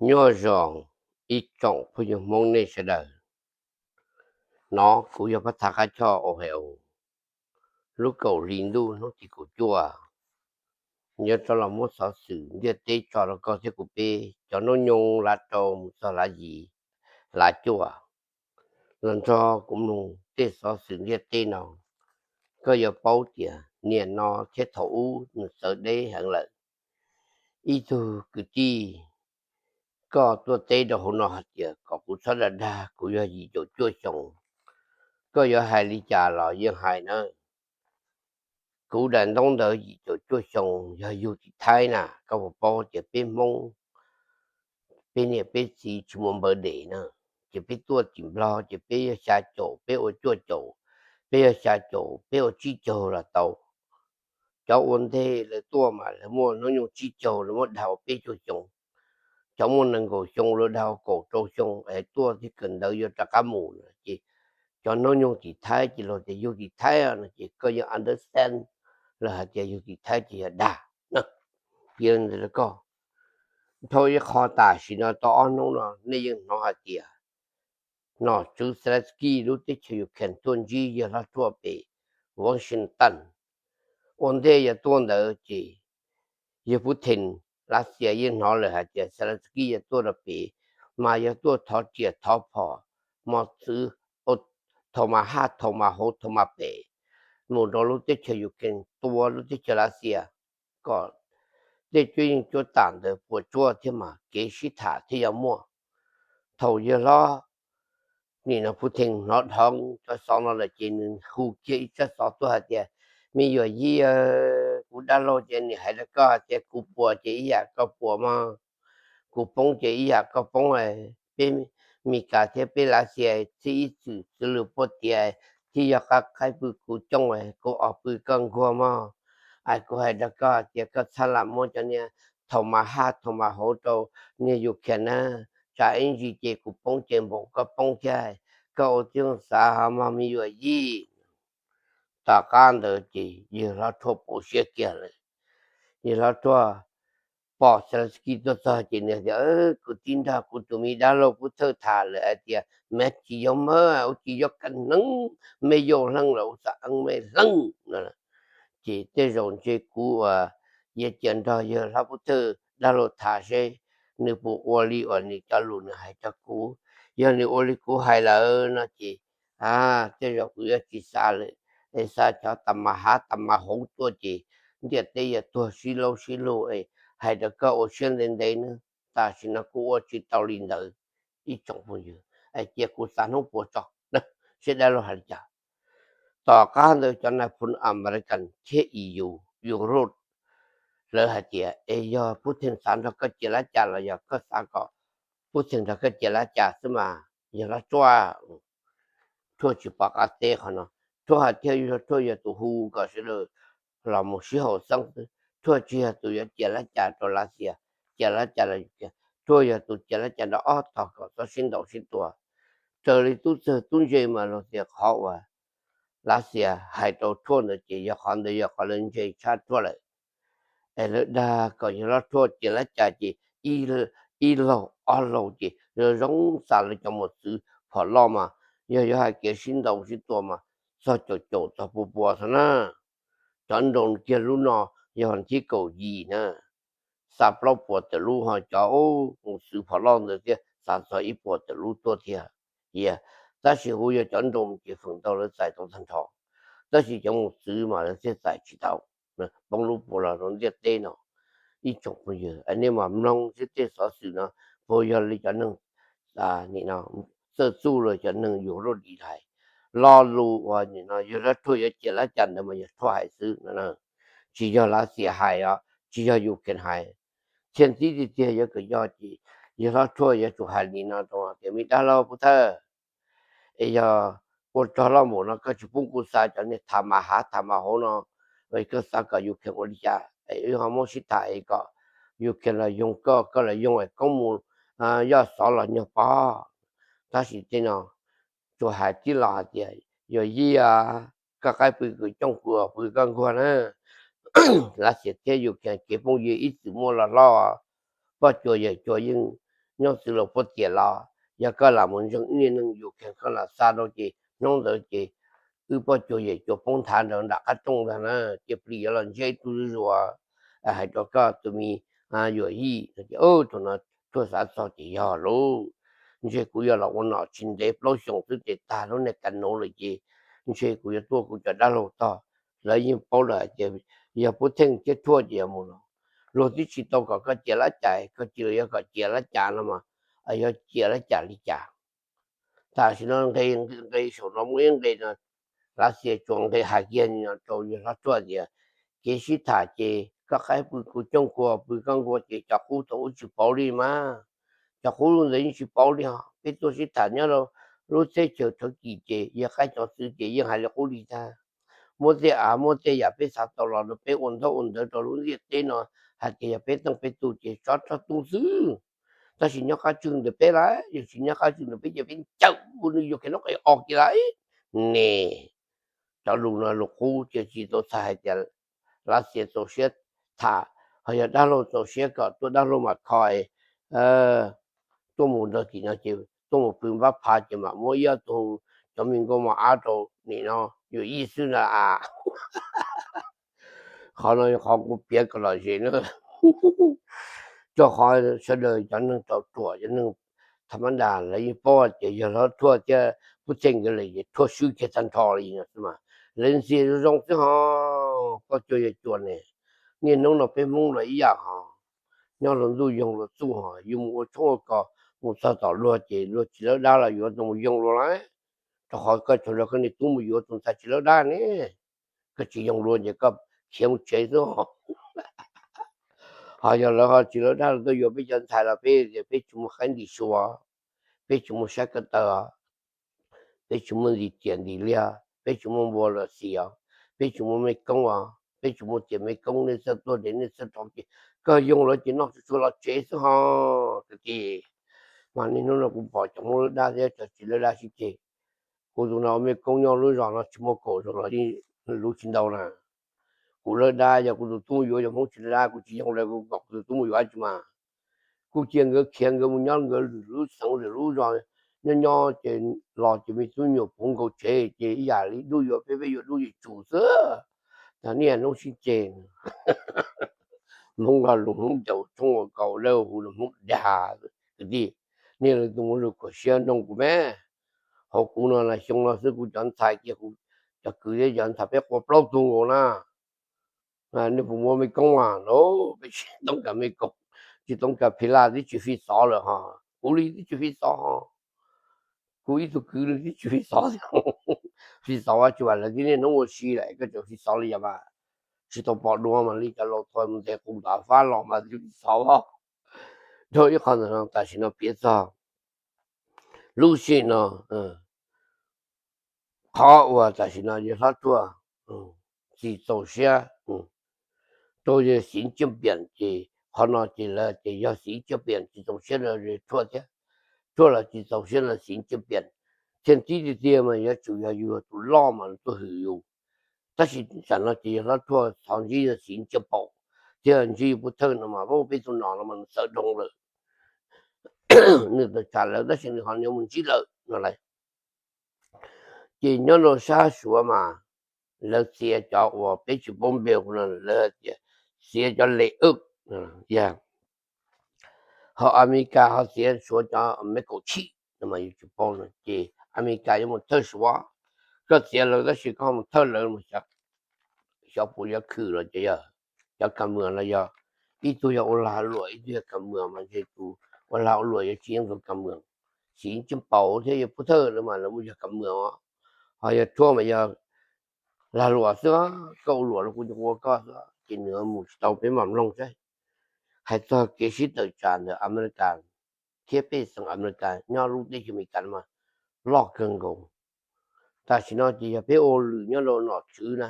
Nyob zoo ib tsoom phooj ywg Hmoob nej sawv daws. No kuv yog Pab Thav Qab Choj Ohio. Lub kaum hli ntuj hnub tim kaum cuaj, yuav rov los muab xov xwm ntiaj teb tso rau koj thiab kuv peb cov hnub nyoog lav rau mus txog lav yim lav cuaj los nrog kuv mloog tej xov xwm ntiaj teb no. Koj yuav paub tias niaj no thiab thaum ub nws txawv deb heev lawm. Ib tug kwv tij, koj tuaj teb rau hauv no hais tias kom kuv txhob dag dag kuv yog yim caum cuaj xyoo. Koj yuav hais li cas los yeej hais na. Kuv daim ntaub ntawv yim caum cuaj xyoo yog yug tim Thaib na, koj puas paub tias peb Hmoob, peb niam peb txiv tsis muaj npawv des na, ces peb tuaj tim Nplog ces peb yog xya caum, peb ua cuaj caum, peb yog xya caum, peb ua tsib caug los tau. Cov ua ntej lawv tuaj mas lawv muaj hnub nyoog tsib caug, lawv muab dag ua peb caug xyoo. Cov muaj nees nkaum xyoo lawv dag ua kaum rau xyoo es tuaj thiab kawm ntawv yuav rov qab mus no ces cov hnub nyoog tim Thaib ces luag tias yug tim Thaib no ces koj yeej understand lawv hais tias yug tim Thaib ces yog dag na. Piav li ntawd rau koj, dhau ib qho tam sim no tau ob hnub no nej yeej hnov hais tias nom tswv Zelensky lub teb chaws Ukraine tuaj ntsib yawg hlob Trump pem Washington. Ua ntej yuav tuaj ntawd ces yawg Putin, Lav Xias yeej hnov lawm hais tias Zelensky yuav tuaj rau pem, mas yog tuaj thov riam thov phom, mos txwv, thaum mas haj thaum mas hauv thaum mas pem, mus rau lub teb chaws Ukraine tua lub teb chaws Lav Xias, kom tej cuab yeej cuab tam ntawd puas tsuaj thiab mas kev sib tham thiaj yuav muaj. Thaum yawg hlob nim no Putin hnov dhau cov xov no lawm ces nws hu kiag ib tsab xov tuaj hais tias, me nyuam yij, kuv dab laug ces nws hais rau koj hais tias kuv puas ces ib yam koj puas mog, kuv poob ces ib yam koj poob. Peb Mis Kas thiab peb Lav Xias txhij ib txwm txwv lws puag tias thiaj yog qab qaib pw kuv cooj, kuv os pw koj nkuag mog. Kuv hais rau koj tias koj txhob lam muab cov niag thaum mas haj thaum mas hauv rau niag Ukraine na, tsam ib ntsis ces kuv poob ces npaum koj poob thiab. Koj ua tib zoo xav mog me nyuam yij. Tom qab ntawd ces yawg hlob Trump pauv siab kiag lawm. Yawg hlob Trump pom Zelensky tuaj txog ces nws tias, kuv tib nrog kuv tus me dab laug Pub Thawj tham lawm hais tias, me tsis yuav mab, ua tsis yuav kab hneev, me yau hleej los ua xav eeb me hleej no. Ces tej zaum ntshe kuv uas yuav cia nrog yawg hlob Pub Thawj dab laug tham seb nws puas ua li uas nws cov lus nws hais rau kuv. Yog nws ua li kuv hais lawm no ces tej zaum kuv yuav tsis xav lawm, es xa cov tas mas hav tas mas hauv tuaj ces ntiaj teb yuav tuag sib laub sib lug. Hais rau koj ua siab ntev ntev nawb, tam sim no kuv ua tsis tau li ntawd. Ib tsoom phooj ywg, cia kuv xav hnub puas tso seb dab laug hais li cas. Tom qab ntawd cov nais phoo American thiab E U, Europe, lawv hais tias es yog Putin xav nrog koj cia lab cas los yog koj xav kom Putin nrog koj cia lab cas xwb mas yog Hlob Tshuaj. Tshuaj tsis pom qab teb qhov no. Tshuaj hais tias yog Tshuaj yog tus hu kom sawv daws los mus sib haum xeeb xwb. Tshuaj tsis yog tus yuav cia lab cas rau Lav Xias, cia lab cas los Yuv Khias. Tshuaj yog tus cia lab cas nrog ob tog kom txhob sib ntaus sib tua. Raws li tub txawg tub ntse mas luag tias qhov uas Lav Xias hais rau Tshuaj ntawd ces yog qhov ntawd yog qhov lawv ntse tshaj Tshuaj lawm. Es lawv dag kom yawg Hlob Tshuaj cia lab cas ces ib laug ob laug ces zoo zoo xa lawv cov mos txwv phom loj mas yog yuav hais kev sib ntaus sib tua mas txog caum caum txog pua pua xwb na. Cov nroos kiag lub no yog nthib kaum yim na, xa plaub puas tawm lub, ho cov mos txwv phom loj ntawd thiaj xa txog ib puas tawm lub tuaj thiab. Tab sis kuv yog cov nroos ces feem ntau lawv txais tau tag nrho, tab sis cov mos txwv mas lawv thiaj txais tsis tau, poob lub puas los rau ntiaj teb no. Ib tsoom phooj ywg, nej mam mloog seb tej xov xwm no puas yog li cov neeg nim no txawj txuj los cov neeg yus luaj li hais. Lo lus uas nim no yawg Hlob Tshuaj yuav cia lab cas ntawd mas yog Tshuaj hais xwb no, tsis yog Lav Xias hais os, tsis yog Yuv Khias hais. Thiaj ntxib tiag tiag yuav kom yog ces yawg Hlob Tshuaj yuav tsum hais li no rau tias, me dab laug Pub Thawj, es yog ua rog loj npaum no koj tsis pub kuv xa cov niag tham mas hav tham mas hauv no, koj xav kom Yuv Khias ua li cas es wb ho muab sib tham es kom Yuv Khias los yoo koj, koj los yoo es koob mus yoj xov los nyuag pog. Tab sis tej no tsuas hais tib los hais tias, yog yij, koj qaib pw kuv cooj, kuv os pw koj nkuag na. Lav Xias thiab Yuv Khias kev phooj ywg ib txwm muaj los loj, poj cuas yawm cuas yeej nyob txwv los puab tiam los, yog koj lam mus ntseeg ib niag neeg yus kheev koj lam xa rau ces hnub ntawd ces wb poj cuag yawm cuag poob nthav ntawd nram qab rooj ntag na, cia plis yuav los ntsib ib tug zuj zus hais rau koj tus me yuam yij. Ces thaum no Thuaj xav txog ces yog lauj, ntshe kuv yog los ua nom tsis ntev plaub xyoos xwb ces tag lub niag ka nuv lawm ces ntshe kuv yuav tuaj kuv cov dab laug tog. Lawv yeej paub lawm tias yog Pub Theej thiab Thuaj ces yog mus los, luag twb tsis tau kom koj ciam lab cas, koj cia li yuav kom ciam lab cas no mas, yog ciam lab cas li cas. Tam sim no nqe, nqe saum no muaj ib nqe no, Lav Xias tsuas nqe hais kiag rau yawg hlob Thuaj tias, kev sib tham ces koj qaib pw kuv cooj kua, pw koj nkuaj ces cov qub thaum ub tsis pauv li mas, cov qub ntawd yeej tsis pauv li os. Peb tuaj sib tham nyob rau lub teb chaws Thawv Kis ces yawg qaib cov txwv ces yeej hais li qub li tag. Muab tej av muab tej yam peb xav tau los rau peb ua ntaub ua ntawv rau lub ntiaj teb no, hais tias yog peb teej peb tug ces tsob tsob tub xwb. Tab sis nyob qab tswg ntawm peb lawm, yog tsis nyob qab tswg ntawm peb ces peb ncaws nws yuav kiag nub qe o kiag lawm ne. Cov lus no lus qub ces tsis tau txhais hais tias Lav Xias txaus siab tham, ho yog dab laug txaus siab kom tuaj dab laug mam kho, tuaj mus nrog tim no ces tuaj mus pw npab phav ces mam muab ib ob tug cov me nkauj mos ab rau nim no yuav yij xwb na. Qhov no yog qhov kuv piav kom lom zem na, rau qhov sawv daws cov neeg tau ruam cov neeg tham mab das lawv yeej paub tias yog hlob Thuaj thiab Pub Theej nkawd lawm ces Thuaj swb kiag tag nrho li no xwb mas. Lawv ntxias zoo zoo xwb ho, koj cuag yog cuag ne. Niaj hnub no peb Hmoob los ib yam ho, nyob luag ntuj yoog luag txuj ho, yus mus ua tshoob ua kos mus txog tom luag ces luag tsis lawb dab los yuav tau mus yoog luag lawm. Rau qhov koj tsuas nrog koj niag tub mus yuav tus ntxhais tsis lawb dab ne, koj tsis yoog luag ces koj khiav mus tsev xwb ho. Ho yog lawv ho tsis lawb dab los tuaj yuav peb cov ntxhais los peb tias peb tsis muaj qaib ntim su, peb tsis muaj sab ko taw, peb tsis muaj ntim tiam ntim liag, peb tsis muaj npua los xis os, peb tsis muaj mej koob os, peb tsis muaj tiam mej koob, nej txawj tuaj dev nej txawj rau ces koj yoog lawv ces noj tsuag tsuag los tsev xwb ho. Kwv tij, mas niaj hnub no kuv pom cov Hmoob lawb dab thiab cov tsis lawb dab sib ceg. Kuv tus no mej koob nyob lub zos no tsis muaj kaum zos los yeej lub tsis ntau na. Kuv lawb dab yog kuv tus tub mus yuav cov Hmoob tsis lawb dab kuv tsis yoog lawv, kuv kom kuv tus tub mus yuav dab tsi mas. Kuv cia nkawd khiav nkawd mus nyob nkawd lwm lub xeev lwm lub zos, nyob nyob ces los ces me tub nyuam puv nkaus tsev ces ib yam li dub yuav peb, peb yuav dub yuav tsum xwb. Tag niaj hnub sib ceg. Hmoob lo lus Hmoob caum tshoob ua kaus dawb huv los Hmoob dag. Kwv tij, nej lwm tus muaj lus khuam siab nrog kuv me. Hauv kuv no las xyoo no xwb kuv cov ntxhais kiag, kuv cov kwv thiab cov ntxhais peb qua plaub tug nkaus na. Nej puas muaj mej koob mas? Peb tsis toob kas mej koob, tsis toob kas phi laj twb tsis fi xov lawm ho. Kuv li twb tsis fi xov ho. Kuv ib tug kwv li twb tsis fi xov. Fi xov tsis vam lawv tib niaj hnub ua si lawm koj tseem fi xov li yam mas. Tsis tau pom dua mas li cov laus thaum mus ntes qus tom fab los mas twb fi xov os. Dhau ib qho ntawm no tam sim no piav txog lub sij no, qhov uas tam sim no yawg hlob Thuaj tsis txaus siab rau yawg Xiv Tsiaj Piam ces qhov no ces lawv tias yog Xiv Tsiaj Piam tsis txaus siab rau yawg Thuaj thiab, Thuaj los tsis txaus siab rau Xiv Tsiaj Piam. Thiaj ntxub tiag tiag mas yuav tsum yog yus tus loj mas tuaj hwm yus. Tab sis tam no ces yawg hlob Thuaj thov ntsib yawg Xiv Tsiaj Paum thiab ntsib Pub Thawj no mas peb tug nom no mas nws txawv dhau lawm. Nws tawm tsam lawv tab sis nws ho yuav mus ntsib lawm no lauj. Ces nyob rau sab Suav mas lawv txiav cov uas peb tsis paub npe no lawv tias txiav cov le wb, yog ho Amelikas ho txiav Suav cov me kaum tsib no mas yus tsis paub no ces Amelikas yuav mus thawj Suav. Koj txiav lawv tab sis koj ho mus thawj lawv mas xyov puas yuav khwm los ces yog cov kam mwam los yog ib tug yog ua lag ua luam ib tug yog kam mwam mas ntshe tus ua lag ua luam yuav tsis yeej tus kam mwam. Xiv Tsiaj Paum thiab yawg Pub Thawj lawv mas lawv muaj yog kam mwam os. Ho yawg Thuaj mas yog lag luam xwb, koj ua luam los kuv ua koj xwb ces nws mus tsis tau peb mam mloog saib. Hais txog kev sib tawm tsam ntawm Amelikas thiab pej xeem Amelikas nyob lub teb chaws Amelikas no mas loj kawg nkaus. Tam sim no ces yog peb ua lwm nyob rau nom tswv na,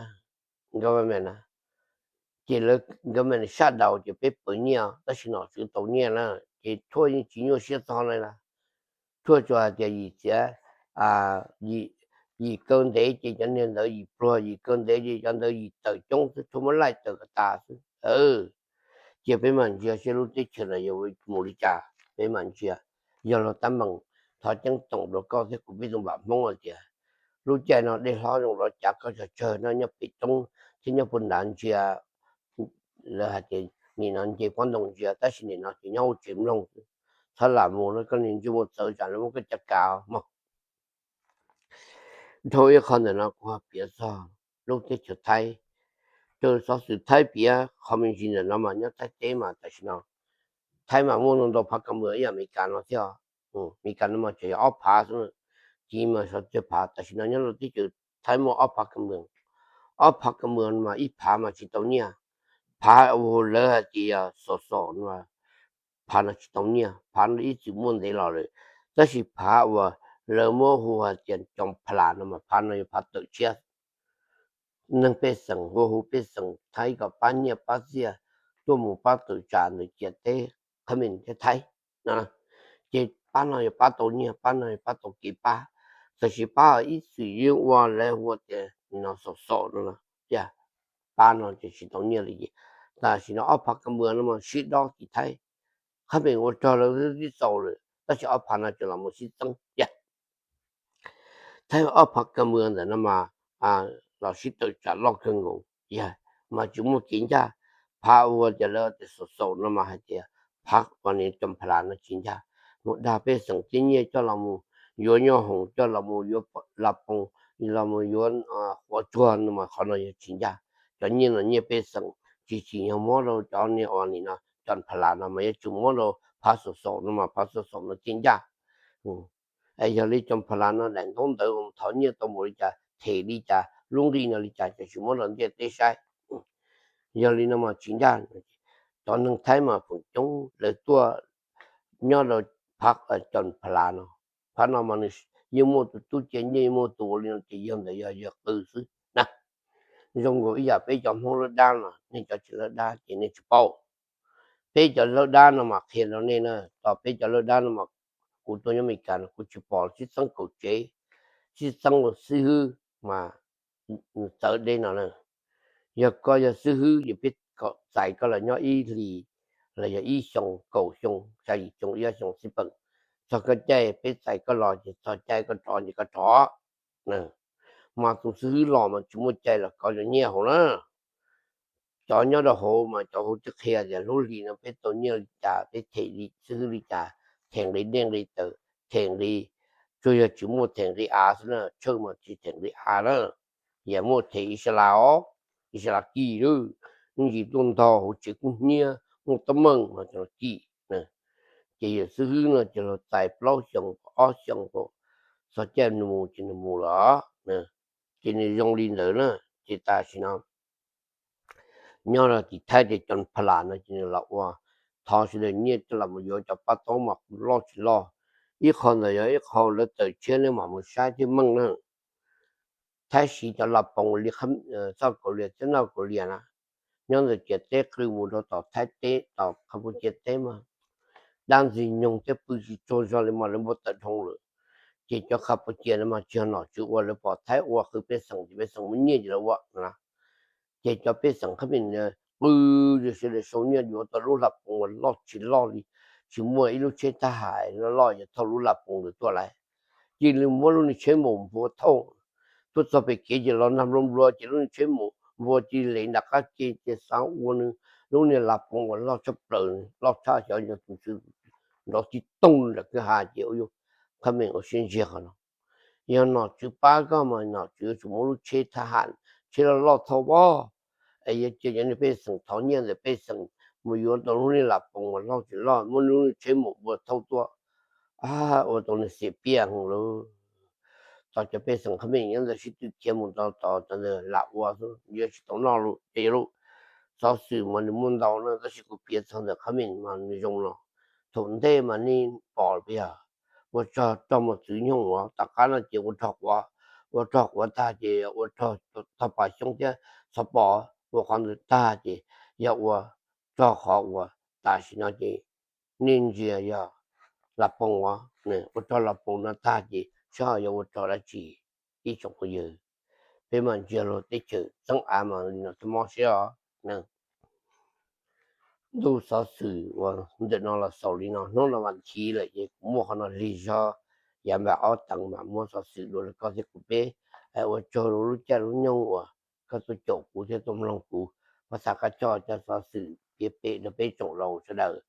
government na, ces lawv government shutdown ces peb pawv nyiaj tab sis nom tswv tau nyiaj na, ces Thuaj yeej tsis nyuaj siab txog li na. Thuaj tsuas hais tias yim txiav, yim kaw ntev ces cov niag ntawd yim pluag, yim kaw ntev ces cov ntawd yim tawm coob xwb, Thuaj muab laij tawm kom tas xwb. Cia peb mam ntsia saib lub teb chaws no yuav mus li cas. peb mam ntsia. Yog luag teeb meem, thov ceeb toom rau koj thiab kuv peb tus npam Hmoob hais tias lub caij no dej hlob zoo los cas koj tsawg tsawg no nyob pem roob thiab nyob puag nrad ntsia, lawv hais tias nim no nce pob ntoo ntsia, tab sis nim no ces nyob hauv tsev mloog, txhob lam mus no, koj niag ntsej muag txawv tsam lawv muab koj coj kav mog. Dhau ib qho ntawm no kuv ho piav txog lub teb chaws Thaib, raws xov xwm Thaib piav qhov me ntsis ntawm no mas nyob Thaib teb mas tam sim no Thaib mas muaj ntau ntau phav ka mwam ib yam Amelikas no thiab. Amelikas no mas tseem yog ob phav xwb, Civ mas xyov tsawg phav, tam sim no nyob rau teb chaws Thaib muaj ob phav ka mwam. Ob phav ka mwam mas ib phav mas tsis tau nyiaj, phav uas lawv hais tias yog xom xom no, phav no tsis tau nyiaj, phav no ib txwm muaj ntev los lawm, tab sis phav uas lawv muab hu hais tias coo pha las no mas phav no yog phav tawm tshiab. Neeg pej xeem hu hu pej xeem Thaib kom pab nyiaj pab txiaj tuaj mus pab tawm tsam ntawm ciam teb Khab Mees thiab Thaib no, ces pab no yog pab tau nyiaj, pab no yog pab tau kev pab, tab sis pab ib txwm yeej ua lawv hu tias no xom xom no, pab no ces tsis tau nyiaj li ces tam sim no ob phav ka mwam no mas sib dob tim Thaib. Khab Mees ua rog lawv twb txaus lawm tab sis ob phav no tseem los mus sib txeeb. Thaib ob phav ka mwam ntawm no mas los sib tawm tsam loj kawg nkaus, mas tsis muaj kev ncaj. Phav ua tias lawv tias xom xom no mas hais tias phav uas nim coo pha las no tsis ncaj, mus dag pej xeem tej nyiaj coj los mus yuav nyoob hoom, coj los mus yuav la poos, los mus yuav quav tsuag no mas qhov no yog tsis ncaj. Cov nyiaj no nyiaj pej xeem, tsis tsim nyog muab rau cov niag uas nim no coo pha las no mas yuav tsum muab rau phav xom xom no mas phav xom xom no thiaj ncaj. Yog li coo pha las no daim ntaub ntawv uas thov nyiaj tau npaum li cas, them li cas, lub nqi no li cas, ces tsis muab rau ntiaj teb saib. Yog li no mas tsis ncaj. Cov neeg Thaib mas feem coob lawv tuaj nyob rau phav coo pha las no, phav no mas nws yeej muaj tus tub cia nyiaj, yeej muaj tus ua li no ces yog ntawd yog yawg qw xwb na. Zoo nkaus ib yam peb cov Hmoob lawb dab no, nej cov tsis lawb dab ces nej tsis paub. Peb cov lawb dab no mas qhia rau nej na, tos peb cov lawb dab no mas kuv tuaj nyob Amelikas no kuv tsis pom sib txeeb kaum tsev, sib txeeb ua xib hwb mas txawv deb no na. Yog koj yog xib hwb ces peb kom txais koj los nyob ib hlis los yog ib xyoo, kaum xyoo, xya yim xyoo, ib ob xyoo xij peem. Txog koj caij peb txais koj los ces txog caij koj rov ces koj rov. Mas tus xib hwb los mas tsis muaj cai los kov cov nyiaj hauv na. Cov nyob rau hauv mas cov hauv twb qhia tias lub hlis no peb tau nyiaj li cas, peb them li xib hwb li cas, them nqi dej nqi taws, them nqi, tsuas yog tsis muaj them nqi av xwb na, tshawj mas tsis them nqi av na. Yam muaj them ib sab las os, ib sab las kis lawm, ntsis tuaj ntog hauv tsev kub hnyiab muaj teeb meem mas cov las kis. Ces yawm xib hwb no ces los txais plaub xyoos ob xyoos, txog caij nws mus ces nws mus lawm. Ces nws zoo li ntawd na. Ces tam sim no nyob rau tim Thaib ces cov pha las no ces nws los ua, thov sawv daws nyiaj coj los mus yuav cov pab taub mas kuj loj tsis loj. Ib qho ntawd yog ib qho lawv tawm tshiab nej mam mus saib thiaj meej na. Thaib siv cov las poos li txoj Kaus Lias thiab noj Kaus Lias na, nyob ntawm ciam teb qw mus rau tom Thaib teb tom Qhab Puas Cias teb mas dab ntxwg nyoog thiab pw tsis tsaug zog li mas lawv npau taws dhau lawm. Ces cov Qhab Puas Cias no mas tsis yog nom tswv ua, lawv pom Thaib ua qhwv pej xeem ces pej xeem muaj nyiaj ces lawv ua na. Ces cov pej xeem Khab Mees qw, sawv daws sau nyiaj yuav tau lub las poos uas loj tsis loj li, tsis muaj ib lub tsheb thab ham loj loj yuav thauj lub las poos ntawd tuaj lawm. Cia li muab lub niag tsheb mus npua thauj, tuaj txog pem kev ces los nag nplua nplua ces lub niag tsheb mus npua cia li nram qab ke ces xav ua nws lub niag las poos uas loj tshaj plaws, loj tshaj xyov yog tus tswv nrov tib toog nram kwj ha ces ua yus Khab Mees ua siab ntsiag qhov no. Yog nom tswv pab koj mas nom tswv yuav tsum muab lub tsheb thab ham, tsheb loj loj thauj vog, es yuav cia cov niag pej xeem thov nyiaj ntawm pej xeem mus yuav tau lub niag las poos uas loj tsis loj, muab lub niag tsheb mus npua thauj tuaj. Ua tau nws xiam piaj heev lawm. Txog cov pej xeem Khab Mees nyob ntawd sib tw khiav mus tau tod, txog ntawd lam ua xwb, yuav tsis tau noj lawm ces lub xov xwm mas nws muaj ntau na, tab sis kuv piav txog ntawm Khab Mees mas nws zoo no. Thaum ntej mas nej pom peb yog ua rog, rog mus txwv nyoog uas tom qab no ces ua rog quav, ua rog quav tag ces ua rog tog pas xyoob thiab txhov pos, ua qhov ntawd tag ces yog ua rog qhov uas tam sim no ces nej ntsia yog las poos uas, ua rog las poos no tag ces tsis yog ua rog dab tsi. Ib tsoom phooj ywg, peb mam ntsia luag teb chaws txeeb av mas li no thiaj mob siab os. ntu xov xwm uas ntawm no los xaus li no. Hnub no vas thiv lawm ces kuv muaj qhov no lig zog, yav npaj ob teev mam muab xov xwm dua rau koj thiab kuv peb. Ua tsaug rau lub caij lub nyoog uas koj tuaj caum kuv thiab tuaj mloog kuv. Pab xav koj coj cov xov xwm piav pem rau peb tsoom laus sawv daws,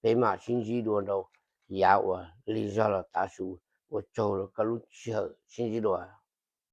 peb mam sib ntsib dua rau yav uas lig zog los tav su. Ua tsaug rau koj lub sij hawm, sib ntsib dua.